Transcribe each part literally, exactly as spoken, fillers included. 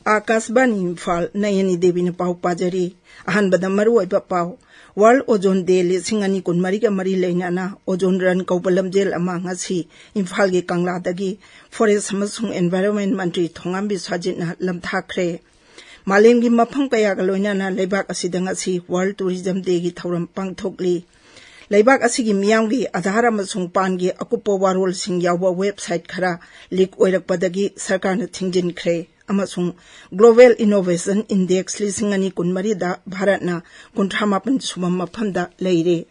ꯑꯥꯀꯥꯁꯕꯥꯅꯤ ꯏꯝꯐꯥꯜ, ꯅꯌꯅꯤ ꯗꯦꯕꯤꯅ ꯄꯥꯎ ꯄꯥꯖꯔꯤ꯫ ꯑꯍꯥꯟꯕꯗ ꯃꯔꯨꯑꯣꯏꯕ ꯄꯥꯎ꯫ World Ozone Day ꯂꯤꯁꯤꯡ ꯑꯅꯤ ꯀꯨꯟꯃꯔꯤꯒ ꯃꯔꯤ ꯂꯩꯅꯅ ozone run ꯀꯧꯕ ꯂꯝꯖꯦꯜ ꯑꯃ ꯉꯁꯤ ꯏꯝꯐꯥꯜꯒꯤ ꯀꯪꯂꯥꯗꯒꯤ forest ꯑꯃꯁꯨꯡ environment ꯃꯟꯇ꯭ꯔꯤ ꯊꯣꯉꯥꯝ ꯕꯤꯁ꯭ꯋꯥꯖꯤꯠꯅ ꯂꯝꯊꯥꯈ꯭ꯔꯦ꯫ ꯃꯥꯂꯦꯝꯒꯤ ꯃꯐꯝ ꯀꯌꯥꯒ ꯂꯣꯏꯅꯅ ꯂꯩꯕꯥꯛ ꯑꯁꯤꯗ ꯉꯁꯤ World Tourism Dayꯒꯤ ꯊꯧꯔꯝ ꯄꯥꯡꯊꯣꯛꯂꯤ꯫ ꯂꯩꯕꯥꯛ ꯑꯁꯤꯒꯤ ꯃꯤꯌꯥꯝꯒꯤ ꯑꯥꯙꯥꯔ ꯑꯃꯁꯨꯡ ꯄꯥꯟꯒꯤ ꯑꯀꯨꯞꯄ ꯋꯥꯔꯣꯜꯁꯤꯡ ꯌꯥꯎꯕ website ꯈꯔ leak ꯑꯣꯏꯔꯛꯄꯗꯒꯤ ꯁꯔꯀꯥꯔꯅ ꯊꯤꯡꯖꯤꯟꯈ꯭ꯔꯦ꯫ ꯑꯃꯁꯨꯡ Global Innovation Index ꯂꯤꯁꯤꯡ ꯑꯅꯤ ꯀꯨꯟꯃꯔꯤꯗ ꯚꯥꯔꯠꯅ ꯀꯨꯟꯊ꯭ꯔꯥ ꯃꯥꯄꯟ ꯁꯨꯕ ꯃꯐꯝꯗ ꯂꯩꯔꯦ꯫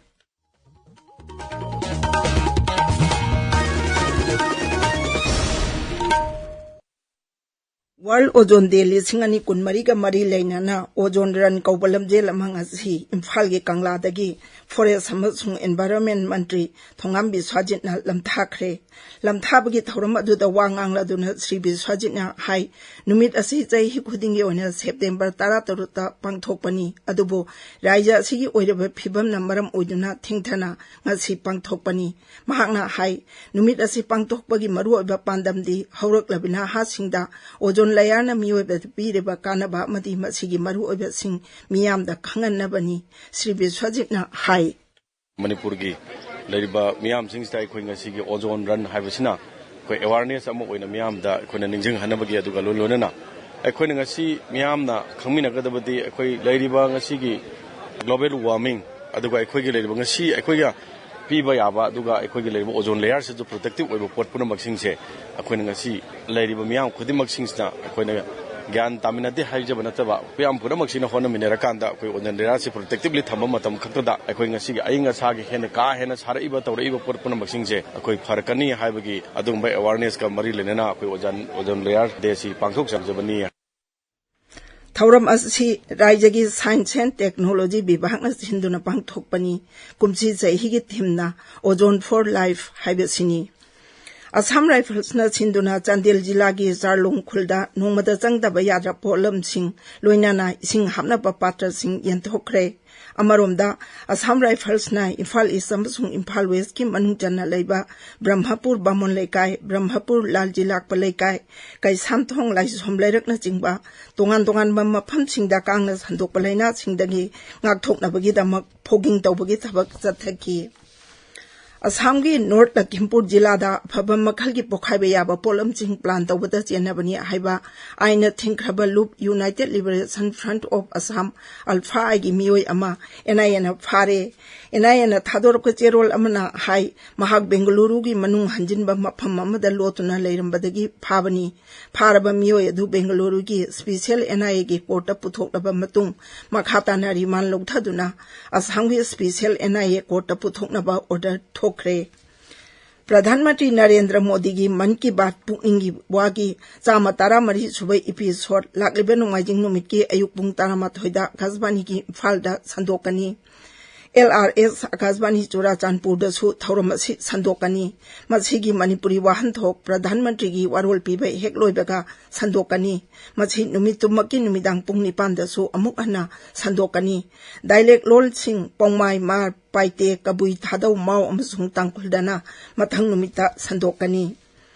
World Ozone Day ꯂꯤꯁꯤꯡ ꯑꯅꯤ ꯀꯨꯟꯃꯔꯤꯒ ꯃꯔꯤ ꯂꯩꯅꯅ ozone run ꯀꯧꯕ ꯂꯝꯖꯦꯜ ꯑꯃ ꯉꯁꯤ ꯏꯝꯐꯥꯜꯒꯤ ꯀꯪꯂꯥꯗꯒꯤ forest ꯑꯃꯁꯨꯡ environment ꯃꯟꯇ꯭ꯔꯤ ꯊꯣꯉꯥꯝ ꯕꯤꯁ꯭ꯋꯥꯖꯤꯠꯅ ꯂꯝꯊꯥꯈ꯭ꯔꯦ꯫ ꯂꯝꯊꯥꯕꯒꯤ ꯊꯧꯔꯝ ꯑꯗꯨꯗ ꯋꯥ ꯉꯥꯡꯂꯗꯨꯅ ꯁ꯭ꯔꯤ ꯕꯤꯁ꯭ꯋꯥꯖꯤꯠꯅ ꯍꯥꯏ, ꯅꯨꯃꯤꯠ ꯑꯁꯤ ꯆꯍꯤ ꯈꯨꯗꯤꯡꯒꯤ ꯑꯣꯏꯅ ꯁꯦꯞꯇꯦꯝꯕꯔ ꯇꯔꯥꯇꯔꯨꯛꯇ ꯄꯥꯡꯊꯣꯛꯄꯅꯤ, ꯑꯗꯨꯕꯨ ꯔꯥꯖ꯭ꯌ ꯑꯁꯤꯒꯤ ꯑꯣꯏꯔꯤꯕ ꯐꯤꯕꯝꯅ ꯃꯔꯝ ꯑꯣꯏꯗꯨꯅ ꯊꯦꯡꯊꯅ ꯉꯁꯤ ꯄꯥꯡꯊꯣꯛꯄꯅꯤ꯫ ꯃꯍꯥꯛꯅ ꯍꯥꯏ, ꯅꯨꯃꯤꯠ ꯑꯁꯤ ꯄꯥꯡꯊꯣꯛꯄꯒꯤ ꯃꯔꯨꯑꯣꯏꯕ ꯄꯥꯟꯗꯝꯗꯤ ꯍꯧꯔꯛꯂꯕꯤ ꯅꯍꯥꯁꯤꯡꯗ ozone layerꯅ ꯃꯤꯑꯣꯏꯕꯗ ꯄꯤꯔꯤꯕ ꯀꯥꯟꯅꯕ ꯑꯃꯗꯤ ꯃꯁꯤꯒꯤ ꯃꯔꯨꯑꯣꯏꯕꯁꯤꯡ ꯃꯤꯌꯥꯝꯗ ꯈꯪꯍꯟꯅꯕꯅꯤ꯫ ꯁ꯭ꯔꯤ ꯕꯤꯁ꯭ꯋꯥꯖꯤꯠꯅ ꯍꯥꯏ꯫ ꯃꯅꯤꯄꯨꯔꯒꯤ ꯂꯩꯔꯤꯕ ꯃꯤꯌꯥꯝꯁꯤꯡꯁꯤꯗ ꯑꯩꯈꯣꯏ ꯉꯁꯤꯒꯤ ozone run ꯍꯥꯏꯕꯁꯤꯅ ꯑꯩꯈꯣꯏ awareness ꯑꯃ ꯑꯣꯏꯅ ꯃꯤꯌꯥꯝꯗ ꯑꯩꯈꯣꯏꯅ ꯅꯤꯡꯁꯤꯡꯍꯟꯅꯕꯒꯤ, ꯑꯗꯨꯒ ꯂꯣꯏ ꯂꯣꯏꯅꯅ ꯑꯩꯈꯣꯏꯅ ꯉꯁꯤ ꯃꯤꯌꯥꯝꯅ ꯈꯪꯃꯤꯟꯅꯒꯗꯕꯗꯤ ꯑꯩꯈꯣꯏ ꯂꯩꯔꯤꯕ ꯉꯁꯤꯒꯤ global warming, ꯑꯗꯨꯒ ꯑꯩꯈꯣꯏꯒꯤ ꯂꯩꯔꯤꯕ ꯉꯁꯤ ꯑꯩꯈꯣꯏꯒ ꯄꯤꯕ ꯌꯥꯕ, ꯑꯗꯨꯒ ꯑꯩꯈꯣꯏꯒꯤ ꯂꯩꯔꯤꯕ ozone layerꯁꯤꯁꯨ protective ꯑꯣꯏꯕ ꯄꯣꯠ ꯄꯨꯝꯅꯃꯛꯁꯤꯡꯁꯦ ꯑꯩꯈꯣꯏꯅ ꯉꯁꯤ ꯂꯩꯔꯤꯕ ꯃꯤꯌꯥꯝ ꯈꯨꯗꯤꯡꯃꯛꯁꯤꯡꯁꯤꯅ ꯑꯩꯈꯣꯏꯅ ꯒ꯭ꯌꯥꯟ ꯇꯥꯃꯤꯟꯅꯗꯦ ꯍꯥꯏꯖꯕ ꯅꯠꯇꯕ, ꯃꯤꯌꯥꯝ ꯄꯨꯝꯅꯃꯛꯁꯤꯅ ꯍꯣꯠꯅꯃꯤꯟꯅꯔꯀꯥꯟꯗ ꯑꯩꯈꯣꯏ ozone layerꯁꯤ protectively ꯊꯝꯕ ꯃꯇꯝ ꯈꯛꯇꯗ ꯑꯩꯈꯣꯏ ꯉꯁꯤꯒꯤ ꯑꯏꯪ ꯑꯁꯥꯒꯤ ꯍꯦꯟꯅ ꯀꯥ ꯍꯦꯟꯅ ꯁꯥꯔꯛꯏꯕ ꯇꯧꯔꯛꯏꯕ ꯄꯣꯠ ꯄꯨꯝꯅꯃꯛꯁꯤꯡꯁꯦ ꯑꯩꯈꯣꯏ ꯐꯔꯛꯀꯅꯤ ꯍꯥꯏꯕꯒꯤ ꯑꯗꯨꯒꯨꯝꯕ awarenessꯀ ꯃꯔꯤ ꯂꯩꯅꯅ ꯑꯩꯈꯣꯏ ozone, ozone layer dayꯁꯤ ꯄꯥꯡꯊꯣꯛꯆꯖꯕꯅꯤ꯫ ꯊꯧꯔꯝ ꯑꯁꯤ ꯔꯥꯖ꯭ꯌꯒꯤ Science and Technology ꯕꯤꯚꯥꯒꯅ ꯁꯤꯟꯗꯨꯅ ꯄꯥꯡꯊꯣꯛꯄꯅꯤ꯫ ꯀꯨꯝꯁꯤ ꯆꯍꯤꯒꯤ themeꯅ Ozone for Life ꯍꯥꯏꯕꯁꯤꯅꯤ꯫ ꯑꯁꯥꯝ ꯔꯥꯏꯐꯜꯁꯅ ꯁꯤꯟꯗꯨꯅ ꯆꯥꯟꯗꯦꯜ ꯖꯤꯂꯥꯒꯤ ꯆꯥꯔꯂꯣꯡ ꯈꯨꯜꯗ ꯅꯣꯡꯃꯗ ꯆꯪꯗꯕ ꯌꯥꯗ꯭ꯔꯕ ꯄꯣꯠꯂꯝꯁꯤꯡ, ꯂꯣꯏꯅꯅ ꯏꯁꯤꯡ ꯍꯥꯞꯅꯕ ꯄꯥꯇ꯭ꯔꯁꯤꯡ ꯌꯦꯟꯊꯣꯛꯈ꯭ꯔꯦ꯫ ꯑꯃꯔꯣꯝꯗ, ꯑꯁꯥꯝ ꯔꯥꯏꯐꯜꯁꯅ ꯏꯝꯐꯥꯜ ꯏꯁ ꯑꯃꯁꯨꯡ ꯏꯝꯐꯥꯜ ꯋꯦꯁꯀꯤ ꯃꯅꯨꯡ ꯆꯟꯅ ꯂꯩꯕ ꯕ꯭ꯔꯍ꯭ꯃꯄꯨꯔ ꯕꯥꯃꯣꯟ ꯂꯩꯀꯥꯏ, ꯕ꯭ꯔꯍ꯭ꯃꯄꯨꯔ ꯂꯥꯜꯖꯤ ꯂꯥꯛꯄ ꯂꯩꯀꯥꯏ, ꯀꯩꯁꯥꯝꯊꯣꯡ ꯂꯥꯏꯁꯣꯝ ꯂꯩꯔꯛꯅꯆꯤꯡꯕ ꯇꯣꯉꯥꯟ ꯇꯣꯉꯥꯟꯕ ꯃꯐꯝꯁꯤꯡꯗ ꯀꯥꯡꯅ ꯁꯟꯗꯣꯛꯄ ꯂꯥꯏꯅꯥꯁꯤꯡꯗꯒꯤ ꯉꯥꯛꯊꯣꯛꯅꯕꯒꯤꯗꯃꯛ ꯐꯣꯒꯤꯡ ꯇꯧꯕꯒꯤ ꯊꯕꯛ ꯆꯠꯊꯈꯤ꯫ ꯑꯁꯥꯝꯒꯤ ꯅꯣꯔꯠ ꯂꯈꯤꯝꯄꯨꯔ ꯖꯤꯂꯥꯗ ꯑꯐꯕ ꯃꯈꯜꯒꯤ ꯄꯣꯈꯥꯏꯕ ꯌꯥꯕ ꯄꯣꯠꯂꯝꯁꯤꯡ ꯄ꯭ꯂꯥꯟ ꯇꯧꯕꯗ ꯆꯦꯟꯅꯕꯅꯤ ꯍꯥꯏꯕ ꯑꯥꯏꯟꯅ ꯊꯤꯡꯈ꯭ꯔꯕ ꯂꯨꯞ United Liberation Front of Assam, alpha ꯑꯥꯏꯒꯤ ꯃꯤꯑꯣꯏ ꯑꯃ NIAꯅ ꯐꯥꯔꯦ꯫ NIAꯅ ꯊꯥꯗꯣꯔꯛꯄ ꯆꯦꯔꯣꯜ ꯑꯃꯅ ꯍꯥꯏ, ꯃꯍꯥꯛ ꯕꯦꯡꯒꯂꯨꯔꯨꯒꯤ ꯃꯅꯨꯡ ꯍꯟꯖꯤꯟꯕ ꯃꯐꯝ ꯑꯃꯗ ꯂꯣꯠꯇꯨꯅ ꯂꯩꯔꯝꯕꯗꯒꯤ ꯐꯥꯕꯅꯤ꯫ ꯐꯥꯔꯕ ꯃꯤꯑꯣꯏ ꯑꯗꯨ ꯕꯦꯡꯒꯂꯨꯔꯨꯒꯤ ꯁ꯭ꯄꯤꯁꯦꯜ NIAꯒꯤ ꯀꯣꯔꯠꯇ ꯄꯨꯊꯣꯛꯂꯕ ꯃꯇꯨꯡ, ꯃꯈꯥ ꯇꯥꯅ ꯔꯤꯃꯥꯟ ꯂꯧꯊꯗꯨꯅ ꯑꯁꯥꯝꯒꯤ ꯁ꯭ꯄꯤꯁꯦꯜ NIA ꯀꯣꯔꯠꯇ ꯄꯨꯊꯣꯛꯅꯕ ꯑꯣꯔꯗꯔ ꯊꯣꯛꯈ꯭ꯔꯦ꯫ ꯄ꯭ꯔꯙꯥꯟ ꯃꯟꯇ꯭ꯔꯤ ꯅꯔꯦꯟꯗ꯭ꯔ ꯃꯣꯗꯤꯒꯤ ꯃꯟ ꯀꯤ ꯕꯥꯠ ꯄꯨꯛꯅꯤꯡꯒꯤ ꯋꯥꯒꯤ ꯆꯥꯝꯃ ꯇꯔꯥꯃꯔꯤ ꯁꯨꯕ episode ꯂꯥꯛꯂꯤꯕ ꯅꯣꯡꯃꯥꯏꯖꯤꯡ ꯅꯨꯃꯤꯠꯀꯤ ꯑꯌꯨꯛ ꯄꯨꯡ ꯇꯔꯥꯃꯥꯊꯣꯏꯗ ꯑꯀꯥꯁꯕꯥꯅꯤꯒꯤ ꯏꯝꯐꯥꯜꯗ ꯁꯟꯗꯣꯛꯀꯅꯤ꯫ LRS ꯑꯀꯥꯁꯕꯥꯅꯤ ꯆꯨꯔꯥꯆꯥꯟꯄꯨꯔꯗꯁꯨ ꯊꯧꯔꯝ ꯑꯁꯤ ꯁꯟꯗꯣꯛꯀꯅꯤ꯫ ꯃꯁꯤꯒꯤ ꯃꯅꯤꯄꯨꯔꯤ ꯋꯥꯍꯟꯊꯣꯛ ꯄ꯭ꯔꯙꯥꯟ ꯃꯟꯇ꯭ꯔꯤꯒꯤ ꯋꯥꯔꯣꯜ ꯄꯤꯕ ꯍꯦꯛ ꯂꯣꯏꯕꯒ ꯁꯟꯗꯣꯛꯀꯅꯤ꯫ ꯃꯁꯤ ꯅꯨꯃꯤꯠꯇꯨꯃꯛꯀꯤ ꯅꯨꯃꯤꯗꯥꯡ ꯄꯨꯡ ꯅꯤꯄꯥꯟꯗꯁꯨ ꯑꯃꯨꯛ ꯍꯟꯅ ꯁꯟꯗꯣꯛꯀꯅꯤ꯫ Dialect ꯂꯣꯜꯁꯤꯡ ꯄꯣꯡꯃꯥꯏ, ꯃꯥꯔ, ꯄꯥꯏꯇꯦ, ꯀꯕꯨꯏ, ꯊꯥꯗꯧ, ꯃꯥꯎ ꯑꯃꯁꯨꯡ ꯇꯥꯡꯈꯨꯜꯗꯅ ꯃꯊꯪ ꯅꯨꯃꯤꯠꯇ ꯁꯟꯗꯣꯛꯀꯅꯤ꯫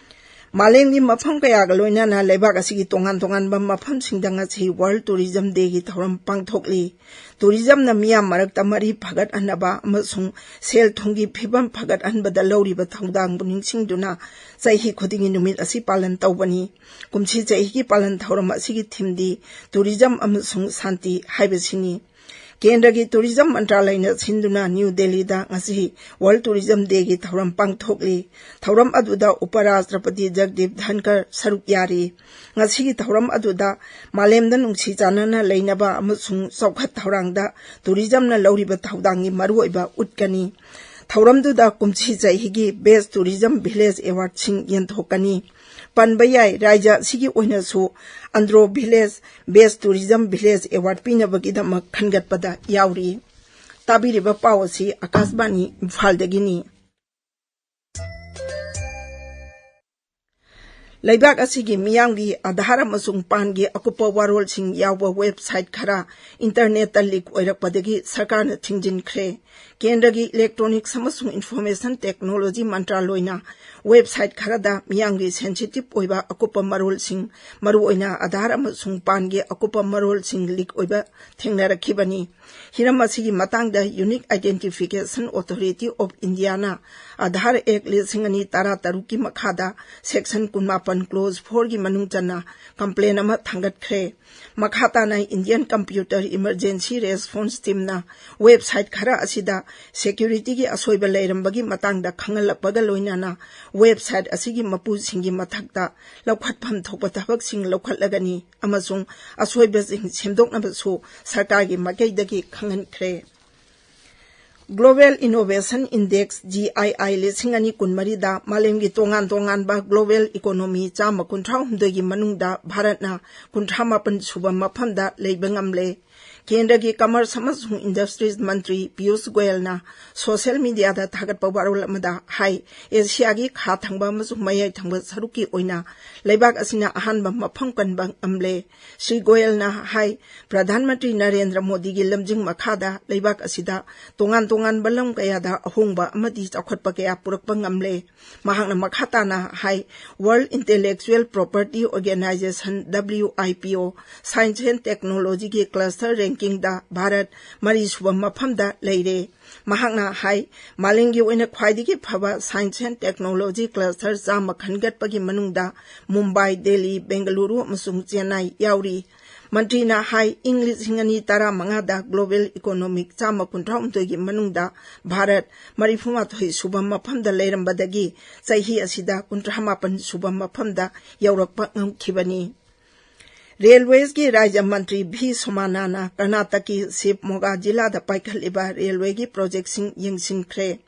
ꯃꯥꯂꯦꯝꯒꯤ ꯃꯐꯝ ꯀꯌꯥꯒ ꯂꯣꯏꯅꯅ ꯂꯩꯕꯥꯛ ꯑꯁꯤꯒꯤ ꯇꯣꯉꯥꯟ ꯇꯣꯉꯥꯟꯕ ꯃꯐꯝꯁꯤꯡꯗ ꯉꯁꯤ World Tourism Dayꯒꯤ ꯊꯧꯔꯝ ꯄꯥꯡꯊꯣꯛꯂꯤ꯫ Tourismꯅ ꯃꯤꯌꯥꯝ ꯃꯔꯛꯇ ꯃꯔꯤ ꯐꯒꯠꯍꯟꯅꯕ ꯑꯃꯁꯨꯡ ꯁꯦꯜ ꯊꯨꯝꯒꯤ ꯐꯤꯕꯝ ꯐꯒꯠꯍꯟꯕꯗ ꯂꯧꯔꯤꯕ ꯊꯧꯗꯥꯡꯕꯨ ꯅꯤꯡꯁꯤꯡꯗꯨꯅ ꯆꯍꯤ ꯈꯨꯗꯤꯡꯒꯤ ꯅꯨꯃꯤꯠ ꯑꯁꯤ ꯄꯥꯂꯟ ꯇꯧꯕꯅꯤ꯫ ꯀꯨꯝꯁꯤ ꯆꯍꯤꯒꯤ ꯄꯥꯂꯟ ꯊꯧꯔꯝ ꯑꯁꯤꯒꯤ themeꯗꯤ Tourism ꯑꯃꯁꯨꯡ ꯁꯥꯟꯇꯤ ꯍꯥꯏꯕꯁꯤꯅꯤ꯫ ꯀꯦꯟꯗ꯭ꯔꯒꯤ Tourism ꯃꯟꯇ꯭ꯔꯥꯂꯌꯅ ꯁꯤꯟꯗꯨꯅ ꯅ꯭ꯌꯨ ꯗꯦꯜꯂꯤꯗ ꯉꯁꯤ World Tourism Dayꯒꯤ ꯊꯧꯔꯝ ꯄꯥꯡꯊꯣꯛꯂꯤ꯫ ꯊꯧꯔꯝ ꯑꯗꯨꯗ ꯎꯄ ꯔꯥꯁꯇ꯭ꯔꯄꯇꯤ ꯖꯒꯗꯤꯞ ꯙꯟꯀꯔ ꯁꯔꯨꯛ ꯌꯥꯔꯤ꯫ ꯉꯁꯤꯒꯤ ꯊꯧꯔꯝ ꯑꯗꯨꯗ ꯃꯥꯂꯦꯝꯗ ꯅꯨꯡꯁꯤ ꯆꯥꯟꯅꯅ ꯂꯩꯅꯕ ꯑꯃꯁꯨꯡ ꯆꯥꯎꯈꯠ ꯊꯧꯔꯥꯡꯗ Tourismꯅ ꯂꯧꯔꯤꯕ ꯊꯧꯗꯥꯡꯒꯤ ꯃꯔꯨꯑꯣꯏꯕ ꯎꯠꯀꯅꯤ꯫ ꯊꯧꯔꯝꯗꯨꯗ ꯀꯨꯝꯁꯤ ꯆꯍꯤꯒꯤ Best Tourism Village Awardꯁꯤꯡ ꯌꯦꯟꯊꯣꯛꯀꯅꯤ꯫ ꯄꯟꯕ ꯌꯥꯏ, ꯔꯥꯖ꯭ꯌ ꯑꯁꯤꯒꯤ ꯑꯣꯏꯅꯁꯨ Andro Village Best Tourism Village Award ꯄꯤꯅꯕꯒꯤꯗꯃꯛ ꯈꯟꯒꯠꯄꯗ ꯌꯥꯎꯔꯤ꯫ ꯇꯥꯕꯤꯔꯤꯕ ꯄꯥꯎ ꯑꯁꯤ ꯑꯀꯥꯁꯕꯥꯅꯤ ꯏꯝꯐꯥꯜꯗꯒꯤꯅꯤ꯫ ꯂꯩꯕꯥꯛ ꯑꯁꯤꯒꯤ ꯃꯤꯌꯥꯝꯒꯤ ꯑꯥꯙꯥꯔ ꯑꯃꯁꯨꯡ ꯄꯥꯟꯒꯤ ꯑꯀꯨꯞꯄ ꯋꯥꯔꯣꯜꯁꯤꯡ ꯌꯥꯎꯕ ꯋꯦꯕꯁꯥꯏꯠ ꯈꯔ ꯏꯟꯇꯔꯅꯦꯠꯇ ꯂꯤꯛ ꯑꯣꯏꯔꯛꯄꯗꯒꯤ ꯁꯔꯀꯥꯔꯅ ꯊꯤꯡꯖꯤꯟꯈ꯭ꯔꯦ꯫ ꯀꯦꯟꯗ꯭ꯔꯒꯤ ꯏꯂꯦꯛꯇ꯭ꯔꯣꯅꯤꯛꯁ ꯑꯃꯁꯨꯡ ꯏꯟꯐꯣꯔꯃꯦꯁꯟ ꯇꯦꯛꯅꯣꯂꯣꯖꯤ ꯃꯟꯇ꯭ꯔꯥꯂꯣꯏꯅ ꯋꯦꯕꯁꯥꯏꯠ ꯈꯔꯗ ꯃꯤꯌꯥꯝꯒꯤ ꯁꯦꯟꯁꯤꯇꯤꯚ ꯑꯣꯏꯕ ꯑꯀꯨꯞꯄ ꯃꯔꯣꯜꯁꯤꯡ, ꯃꯔꯨꯑꯣꯏꯅ ꯑꯥꯙꯥꯔ ꯑꯃꯁꯨꯡ ꯄꯥꯟꯒꯤ ꯑꯀꯨꯞꯄ ꯃꯔꯣꯜꯁꯤꯡ ꯂꯤꯛ ꯑꯣꯏꯕ ꯊꯦꯡꯅꯔꯛꯈꯤꯕꯅꯤ꯫ ꯍꯤꯔꯝ ꯑꯁꯤꯒꯤ ꯃꯇꯥꯡꯗ Unique Identification Authority of Indiaꯅ Aadhaar ꯑꯦꯛ ꯂꯤꯁꯤꯡ ꯑꯅꯤ ꯇꯔꯥ ꯇꯔꯨꯛꯀꯤ ꯃꯈꯥꯗ ꯁꯦꯛꯁꯟ ꯀꯨꯟꯃꯥꯄꯟ ꯀ꯭ꯂꯣꯖ ꯐꯣꯔꯒꯤ ꯃꯅꯨꯡ ꯆꯟꯅ ꯀꯝꯄ꯭ꯂꯦꯟ ꯑꯃ ꯊꯥꯡꯒꯠꯈ꯭ꯔꯦ꯫ ꯃꯈꯥ ꯇꯥꯅ Indian Computer Emergency Response Teamꯅ ꯋꯦꯕꯁꯥꯏꯠ ꯈꯔ ꯑꯁꯤꯗ ꯁꯦꯀ꯭ꯌꯨꯔꯤꯇꯤꯒꯤ ꯑꯁꯣꯏꯕ ꯂꯩꯔꯝꯕꯒꯤ ꯃꯇꯥꯡꯗ ꯈꯪꯍꯜꯂꯛꯄꯒ ꯂꯣꯏꯅꯅ ꯋꯦꯕꯁꯥꯏꯠ ꯑꯁꯤꯒꯤ ꯃꯄꯨꯁꯤꯡꯒꯤ ꯃꯊꯛꯇ ꯂꯧꯈꯠꯐꯝ ꯊꯣꯛꯄ ꯊꯕꯛꯁꯤꯡ ꯂꯧꯈꯠꯂꯒꯅꯤ ꯑꯃꯁꯨꯡ ꯑꯁꯣꯏꯕꯁꯤꯡ ꯁꯦꯝꯗꯣꯛꯅꯕꯁꯨ ꯁꯔꯀꯥꯔꯒꯤ ꯃꯥꯏꯀꯩꯗꯒꯤ ꯈꯪꯍꯟꯈ꯭ꯔꯦ꯫ Global Innovation Index, G I I, ꯂꯤꯁꯤꯡ ꯑꯅꯤ ꯀꯨꯟꯃꯔꯤꯗ ꯃꯥꯂꯦꯝꯒꯤ ꯇꯣꯉꯥꯟ ꯇꯣꯉꯥꯟꯕ global economy ꯆꯥꯝꯃ ꯀꯨꯟꯊ꯭ꯔꯥ ꯍꯨꯝꯗꯣꯏꯒꯤ ꯃꯅꯨꯡꯗ ꯚꯥꯔꯠꯅ ꯀꯨꯟꯊ꯭ꯔꯥ ꯃꯥꯄꯟ ꯁꯨꯕ ꯃꯐꯝꯗ ꯂꯩꯕ ꯉꯝꯂꯦ꯫ ꯀꯦꯟꯗ꯭ꯔꯒꯤ Commerce ꯑꯃꯁꯨꯡ Industries ꯃꯟꯇ꯭ꯔꯤ ꯄꯤꯌꯨꯁ ꯒꯣꯌꯜꯅ social mediaꯗ ꯊꯥꯒꯠꯄ ꯋꯥꯔꯣꯜ ꯑꯃꯗ ꯍꯥꯏ, ꯑꯦꯁꯤꯌꯥꯒꯤ ꯈꯥ ꯊꯪꯕ ꯑꯃꯁꯨꯡ ꯃꯌꯥꯏ ꯊꯪꯕ ꯁꯔꯨꯛꯀꯤ ꯑꯣꯏꯅ ꯂꯩꯕꯥꯛ ꯑꯁꯤꯅ ꯑꯍꯥꯟꯕ ꯃꯐꯝ ꯀꯟꯕ ꯉꯝꯂꯦ꯫ ꯁ꯭ꯔꯤ ꯒꯣꯌꯜꯅ ꯍꯥꯏ, ꯄ꯭ꯔꯙꯥꯟ ꯃꯟꯇ꯭ꯔꯤ ꯅꯔꯦꯟꯗ꯭ꯔ ꯃꯣꯗꯤꯒꯤ ꯂꯝꯖꯤꯡ ꯃꯈꯥꯗ ꯂꯩꯕꯥꯛ ꯑꯁꯤꯗ ꯇꯣꯉꯥꯟ ꯇꯣꯉꯥꯟꯕ ꯂꯝ ꯀꯌꯥꯗ ꯑꯍꯣꯡꯕ ꯑꯃꯗꯤ ꯆꯥꯎꯈꯠꯄ ꯀꯌꯥ ꯄꯨꯔꯛꯄ ꯉꯝꯂꯦ꯫ ꯃꯍꯥꯛꯅ ꯃꯈꯥ ꯇꯥꯅ ꯍꯥꯏ, World Intellectual Property Organization, W I P O, Science and Technologyꯒꯤ cluster rankingꯗ Bharat ꯃꯔꯤꯁꯨꯕ ꯃꯐꯝꯗ ꯂꯩꯔꯦ꯫ ꯃꯍꯥꯛꯅ ꯍꯥꯏ, ꯃꯥꯂꯦꯝꯒꯤ ꯑꯣꯏꯅ ꯈ꯭ꯋꯥꯏꯗꯒꯤ ꯐꯕ science and technology cluster ꯆꯥꯝꯃ ꯈꯟꯒꯠꯄꯒꯤ ꯃꯅꯨꯡꯗ ꯃꯨꯝꯕꯥꯏ, ꯗꯦꯜꯂꯤ, ꯕꯦꯡꯒꯂꯨꯔꯨ ꯑꯃꯁꯨꯡ ꯆꯦꯟꯅꯥꯏ ꯌꯥꯎꯔꯤ꯫ ꯃꯟꯇ꯭ꯔꯤꯅ ꯍꯥꯏ, ꯏꯪ ꯂꯤꯁꯤꯡ ꯑꯅꯤ ꯇꯔꯥꯃꯉꯥꯗ global economic ꯆꯥꯝꯃ ꯀꯨꯟꯊ꯭ꯔꯥꯍꯨꯝꯗꯣꯏꯒꯤ ꯃꯅꯨꯡꯗ ꯚꯥꯔꯠ ꯃꯔꯤꯐꯨꯃꯥꯊꯣꯏ ꯁꯨꯕ ꯃꯐꯝꯗ ꯂꯩꯔꯝꯕꯗꯒꯤ ꯆꯍꯤ ꯑꯁꯤꯗ ꯀꯨꯟꯊ꯭ꯔꯥꯃꯥꯄꯟ ꯁꯨꯕ ꯃꯐꯝꯗ ꯌꯧꯔꯛꯄ ꯉꯝꯈꯤꯕꯅꯤ꯫ ꯔꯦꯜꯋꯦꯁꯀꯤ ꯔꯥꯖ꯭ꯌ ꯃꯟꯇ꯭ꯔꯤ ꯚꯤ ꯁꯣꯃꯥꯅꯥꯅ ꯀꯔꯅꯥꯇꯀꯀꯤ ꯁꯤꯕꯃꯣꯒꯥ ꯖꯤꯂꯥꯗ ꯄꯥꯏꯈꯠꯂꯤꯕ ꯔꯦꯜꯋꯦꯒꯤ ꯄ꯭ꯔꯣꯖꯦꯛꯁꯤꯡ ꯌꯦꯡꯁꯤꯟꯈ꯭ꯔꯦ꯫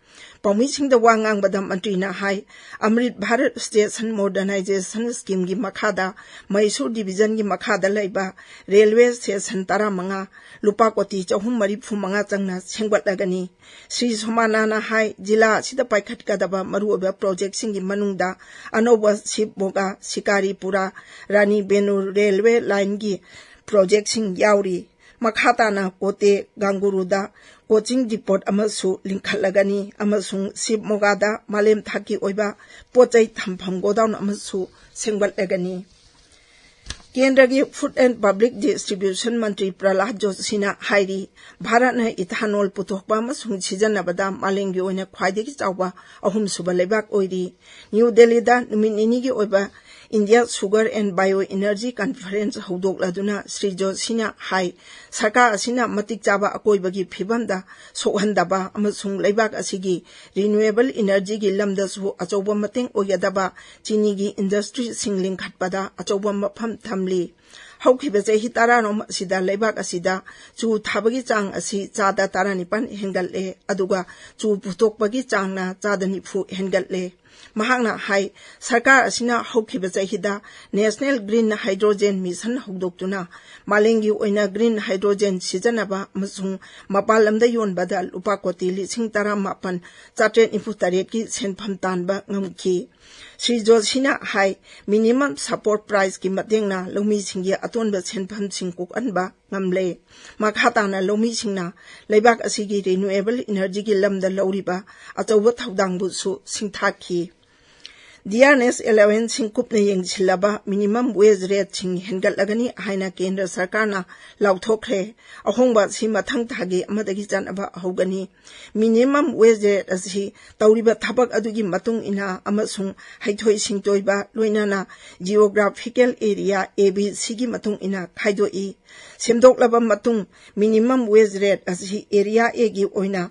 ꯄꯥꯎꯃꯤꯁꯤꯡꯗ ꯋꯥ ꯉꯥꯡꯕꯗ ꯃꯟꯇ꯭ꯔꯤꯅ ꯍꯥꯏ, ꯑꯃ꯭ꯔꯤꯠ ꯚꯥꯔꯠ ꯁ꯭ꯇꯦꯁꯟ ꯃꯣꯗꯔꯅꯥꯏꯖꯦꯁꯟ ꯁ꯭ꯀꯤꯝꯒꯤ ꯃꯈꯥꯗ ꯃꯍꯤꯁꯨꯔ ꯗꯤꯕꯤꯖꯟꯒꯤ ꯃꯈꯥꯗ ꯂꯩꯕ ꯔꯦꯜꯋꯦ ꯁ꯭ꯇꯦꯁꯟ ꯇꯔꯥꯃꯉꯥ ꯂꯨꯄꯥ ꯀꯣꯇꯤ ꯆꯍꯨꯝ ꯃꯔꯤꯐꯨ ꯃꯉꯥ ꯆꯪꯅ ꯁꯦꯝꯒꯠꯂꯒꯅꯤ꯫ ꯁ꯭ꯔꯤ ꯁꯣꯃꯥꯅꯥꯅ ꯍꯥꯏ, ꯖꯤꯂꯥ ꯑꯁꯤꯗ ꯄꯥꯏꯈꯠꯀꯗꯕ ꯃꯔꯨꯑꯣꯏꯕ ꯄ꯭ꯔꯣꯖꯦꯛꯁꯤꯡꯒꯤ ꯃꯅꯨꯡꯗ ꯑꯅꯧꯕ ꯁꯤꯕꯃꯣꯒꯥ, ꯁꯤꯀꯥꯔꯤꯄꯨꯔꯥ, ꯔꯥꯅꯤ ꯕꯦꯅꯨ ꯔꯦꯜꯋꯦ ꯂꯥꯏꯟꯒꯤ ꯄ꯭ꯔꯣꯖꯦꯛꯁꯤꯡ ꯌꯥꯎꯔꯤ꯫ ꯃꯈꯥ ꯇꯥꯅ ꯀꯣꯇꯦ ꯒꯥꯡꯒꯨꯔꯨꯗ ꯀꯣꯆꯤꯡ ꯗꯤꯄꯣꯠ ꯑꯃꯁꯨ ꯂꯤꯡꯈꯠꯂꯒꯅꯤ ꯑꯃꯁꯨꯡ ꯁꯤꯕꯃꯣꯒꯥꯗ ꯃꯥꯂꯦꯝ ꯊꯥꯛꯀꯤ ꯑꯣꯏꯕ ꯄꯣꯠ ꯆꯩ ꯊꯝꯐꯝ ꯒꯣꯗꯥꯎꯟ ꯑꯃꯁꯨ ꯁꯦꯝꯒꯠꯂꯒꯅꯤ꯫ ꯀꯦꯟꯗ꯭ꯔꯒꯤ ꯐꯨꯗ ꯑꯦꯟ ꯄꯕ꯭ꯂꯤꯛ ꯗꯤꯁꯇ꯭ꯔꯤꯕ꯭ꯌꯨꯁꯟ ꯃꯟꯇ꯭ꯔꯤ ꯄ꯭ꯔꯍꯂꯥꯗ ꯖꯣꯁꯤꯅ ꯍꯥꯏꯔꯤ, ꯚꯥꯔꯠꯅ ꯏꯊꯥꯅꯣꯜ ꯄꯨꯊꯣꯛꯄ ꯑꯃꯁꯨꯡ ꯁꯤꯖꯤꯟꯅꯕꯗ ꯃꯥꯂꯦꯝꯒꯤ ꯑꯣꯏꯅ ꯈ꯭ꯋꯥꯏꯗꯒꯤ ꯆꯥꯎꯕ ꯑꯍꯨꯝꯁꯨꯕ ꯂꯩꯕꯥꯛ ꯑꯣꯏꯔꯤ꯫ ꯅ꯭ꯌꯨ ꯗꯦꯜꯂꯤꯗ ꯅꯨꯃꯤꯠ ꯅꯤꯅꯤꯒꯤ ꯑꯣꯏꯕ India sugar and bio energy conference ꯍꯧꯗꯣꯛꯂꯗꯨꯅ ꯁ꯭ꯔꯤ ꯖꯣꯁꯤꯅ ꯍꯥꯏ, ꯁꯔꯀꯥꯔ ꯑꯁꯤꯅ ꯃꯇꯤꯛ ꯆꯥꯕ ꯑꯀꯣꯏꯕꯒꯤ ꯐꯤꯕꯝꯗ ꯁꯣꯛꯍꯟꯗꯕ ꯑꯃꯁꯨꯡ ꯂꯩꯕꯥꯛ ꯑꯁꯤꯒꯤ ꯔꯤꯅ꯭ꯌꯨꯑꯦꯕꯜ ꯏꯅꯔꯖꯤꯒꯤ ꯂꯝꯗꯁꯨ ꯑꯆꯧꯕ ꯃꯇꯦꯡ ꯑꯣꯏꯒꯗꯕ ꯆꯤꯅꯤꯒꯤ ꯏꯟꯗꯁꯇ꯭ꯔꯤꯁꯤꯡ ꯂꯤꯡꯈꯠꯄꯗ ꯑꯆꯧꯕ ꯃꯐꯝ ꯊꯝꯂꯤ꯫ ꯍꯧꯈꯤꯕ ꯆꯍꯤ ꯇꯔꯥꯔꯣꯝ ꯑꯁꯤꯗ ꯂꯩꯕꯥꯛ ꯑꯁꯤꯗ ꯆꯨ ꯊꯥꯕꯒꯤ ꯆꯥꯡ ꯑꯁꯤ ꯆꯥꯗ ꯇꯔꯥꯅꯤꯄꯥꯟ ꯍꯦꯟꯒꯠꯂꯦ, ꯑꯗꯨꯒ ꯆꯨ ꯄꯨꯊꯣꯛꯄꯒꯤ ꯆꯥꯡꯅ ꯆꯥꯗ ꯅꯤꯐꯨ ꯍꯦꯟꯒꯠꯂꯦ꯫ ꯃꯍꯥꯛꯅ ꯍꯥꯏ, ꯁꯔꯀꯥꯔ ꯑꯁꯤꯅ ꯍꯧꯈꯤꯕ ꯆꯍꯤꯗ ꯅꯦꯁꯅꯦꯜ ꯒ꯭ꯔꯤꯟ ꯍꯥꯏꯗ꯭ꯔꯣꯖꯦꯟ ꯃꯤꯁꯟ ꯍꯧꯗꯣꯛꯇꯨꯅ ꯃꯥꯂꯦꯝꯒꯤ ꯑꯣꯏꯅ ꯒ꯭ꯔꯤꯟ ꯍꯥꯏꯗ꯭ꯔꯣꯖꯦꯟ ꯁꯤꯖꯤꯟꯅꯕ ꯑꯃꯁꯨꯡ ꯃꯄꯥꯟ ꯂꯝꯗ ꯌꯣꯟꯕꯗ ꯂꯨꯄꯥ ꯀꯣꯇꯤ ꯂꯤꯁꯤꯡ ꯇꯔꯥꯃꯥꯄꯟ ꯆꯥꯇ꯭ꯔꯦꯠ ꯅꯤꯐꯨ ꯇꯔꯦꯠꯀꯤ ꯁꯦꯟꯐꯝ ꯇꯥꯟꯕ ꯉꯝꯈꯤ꯫ ꯁ꯭ꯔꯤ ꯖꯣꯁꯤꯅ ꯍꯥꯏ, ꯃꯤꯅꯤꯃꯝ ꯁꯄꯣꯔꯠ ꯄ꯭ꯔꯥꯏꯁꯀꯤ ꯃꯇꯦꯡꯅ ꯂꯧꯃꯤꯁꯤꯡꯒꯤ ꯑꯇꯣꯟꯕ ꯁꯦꯟꯐꯝꯁꯤꯡ ꯀꯣꯛꯍꯟꯕ ꯉꯝꯂꯦ꯫ ꯃꯈꯥ ꯇꯥꯅ ꯂꯧꯃꯤꯁꯤꯡꯅ ꯂꯩꯕꯥꯛ ꯑꯁꯤꯒꯤ ꯔꯤꯅ꯭ꯌꯨꯑꯦꯕꯜ ꯏꯅꯔꯖꯤꯒꯤ ꯂꯝꯗ ꯂꯧꯔꯤꯕ ꯑꯆꯧꯕ ꯊꯧꯗꯥꯡꯕꯨꯁꯨ ꯁꯤꯡꯊꯥꯈꯤ꯫ ꯗꯤꯌꯥꯔꯅꯦꯁ ꯑꯦꯂꯥꯋꯦꯟꯁꯁꯤꯡ ꯀꯨꯞꯅ ꯌꯦꯡꯁꯤꯜꯂꯕ ꯃꯤꯅꯤꯃꯝ ꯋꯦꯖ ꯔꯦꯠꯁꯤꯡ ꯍꯦꯟꯒꯠꯂꯒꯅꯤ ꯍꯥꯏꯅ ꯀꯦꯟꯗ꯭ꯔ ꯁꯔꯀꯥꯔꯅ ꯂꯥꯎꯊꯣꯛꯈ꯭ꯔꯦ꯫ ꯑꯍꯣꯡꯕ ꯑꯁꯤ ꯃꯊꯪ ꯊꯥꯒꯤ ꯑꯃꯗꯒꯤ ꯆꯠꯅꯕ ꯍꯧꯒꯅꯤ꯫ ꯃꯤꯅꯤꯃꯝ ꯋꯦꯖ ꯔꯦꯠ ꯑꯁꯤ ꯇꯧꯔꯤꯕ ꯊꯕꯛ ꯑꯗꯨꯒꯤ ꯃꯇꯨꯡ ꯏꯟꯅ ꯑꯃꯁꯨꯡ ꯍꯩꯊꯣꯏ ꯁꯤꯡꯊꯣꯏꯕ, ꯂꯣꯏꯅꯅ ꯖꯤꯑꯣꯒ꯭ꯔꯥꯐꯤꯀꯦꯜ ꯑꯦꯔꯤꯌꯥ, ꯑꯦ ꯕꯤ ꯁꯤꯒꯤ ꯃꯇꯨꯡ ꯏꯟꯅ ꯈꯥꯏꯗꯣꯛꯏ꯫ ꯁꯦꯝꯗꯣꯛꯂꯕ ꯃꯇꯨꯡ, ꯃꯤꯅꯤꯃꯝ ꯋꯦꯖ ꯔꯦꯠ ꯑꯁꯤ ꯑꯦꯔꯤꯌꯥ ꯑꯦꯒꯤ ꯑꯣꯏꯅ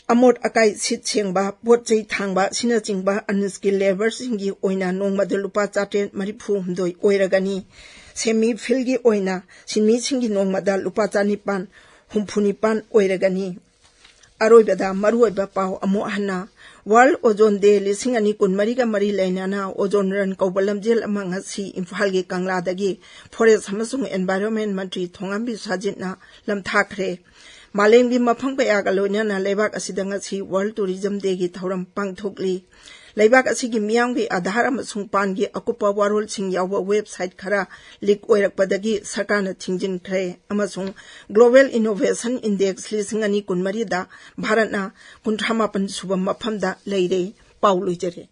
ꯑꯃꯣꯠ ꯑꯀꯥꯏ ꯁꯤꯠ ꯁꯦꯡꯕ, ꯄꯣꯠ ꯆꯩ ꯊꯥꯡꯕ ꯑꯁꯤꯅꯆꯤꯡꯕ ꯑꯟꯁ꯭ꯀꯤꯜ ꯂꯦꯕꯔꯁꯤꯡꯒꯤ ꯑꯣꯏꯅ ꯅꯣꯡꯃꯗ ꯂꯨꯄꯥ ꯆꯥꯇ꯭ꯔꯦꯠ ꯃꯔꯤꯐꯨ ꯍꯨꯝꯗꯣꯏ ꯑꯣꯏꯔꯒꯅꯤ꯫ ꯁꯦꯃꯤ ꯐꯤꯜꯒꯤ ꯑꯣꯏꯅ ꯁꯤꯟꯃꯤꯁꯤꯡꯒꯤ ꯅꯣꯡꯃꯗ ꯂꯨꯄꯥ ꯆꯥꯅꯤꯄꯥꯟ ꯍꯨꯝꯐꯨ ꯅꯤꯄꯥꯟ ꯑꯣꯏꯔꯒꯅꯤ꯫ ꯑꯔꯣꯏꯕꯗ ꯃꯔꯨꯑꯣꯏꯕ ꯄꯥꯎ ꯑꯃꯨꯛ ꯍꯟꯅ꯫ World Ozone Day ꯂꯤꯁꯤꯡ ꯑꯅꯤ ꯀꯨꯟꯃꯔꯤꯒ ꯃꯔꯤ ꯂꯩꯅꯅ Ozone Run ꯀꯧꯕ ꯂꯝꯖꯦꯜ ꯑꯃ ꯉꯁꯤ ꯏꯝꯐꯥꯜꯒꯤ ꯀꯪꯂꯥꯗꯒꯤ Forest ꯑꯃꯁꯨꯡ Environment ꯃꯟꯇ꯭ꯔꯤ ꯊꯣꯉꯥꯝꯕꯤ ꯁꯥꯖꯤꯠꯅ ꯂꯝꯊꯥꯈ꯭ꯔꯦ꯫ ꯃꯥꯂꯦꯝꯒꯤ ꯃꯐꯝ ꯀꯌꯥꯒ ꯂꯣꯏꯅꯅ ꯂꯩꯕꯥꯛ ꯑꯁꯤꯗ ꯉꯁꯤ World Tourism Day ꯒꯤ ꯊꯧꯔꯝ ꯄꯥꯡꯊꯣꯛꯂꯤ꯫ ꯂꯩꯕꯥꯛ ꯑꯁꯤꯒꯤ ꯃꯤꯌꯥꯝꯒꯤ ꯑꯥꯙꯥꯔ ꯑꯃꯁꯨꯡ ꯄꯥꯟꯒꯤ ꯑꯀꯨꯞꯄ ꯋꯥꯔꯣꯜꯁꯤꯡ ꯌꯥꯎꯕ website ꯈꯔ leak ꯑꯣꯏꯔꯛꯄꯗꯒꯤ ꯁꯔꯀꯥꯔꯅ ꯊꯤꯡꯖꯤꯟꯈ꯭ꯔꯦ ꯑꯃꯁꯨꯡ Global Innovation Index ꯂꯤꯁꯤꯡ ꯑꯅꯤ ꯀꯨꯟꯃꯔꯤꯗ ꯚꯥꯔꯠꯅ ꯀꯨꯟꯊ꯭ꯔꯥ ꯃꯥꯄꯟ ꯁꯨꯕ ꯃꯐꯝꯗ ꯂꯩꯔꯦ꯫ ꯄꯥꯎ ꯂꯣꯏꯖꯔꯦ꯫